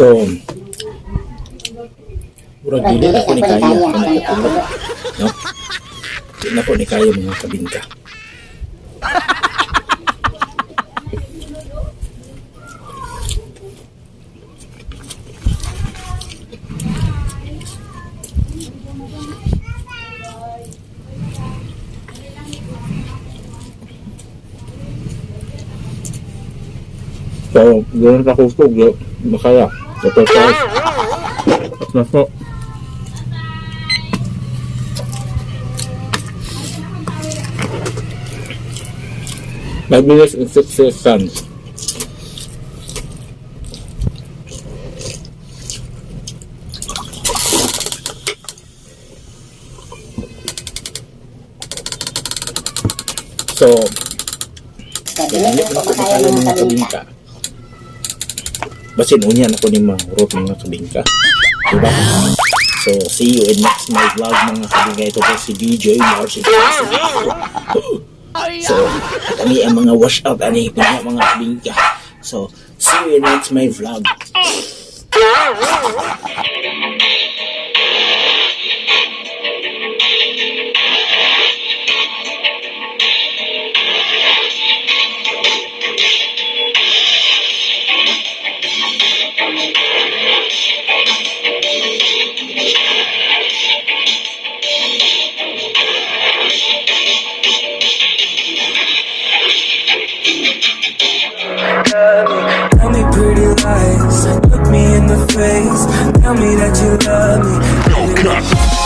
So, murag dili na ko ni kaya kanang katulo. No? Di na ko ni kaya, mga kabingka. So, ganun ka kusog, di makaya. Ito pa. At na po. 5 minutes and 6 seconds. So, dili na ko makaya, mga kabingka. Basin unya na ko ni mga hurot, mga kabingka. Diba? So, see you in next my vlog, mga kabingka. Ito po si DJ Marcy. So, kami ang mga wash out ani mga kabingka. So, see you in next my vlog. Tell me pretty lies, look me in the face. Tell me that you love me.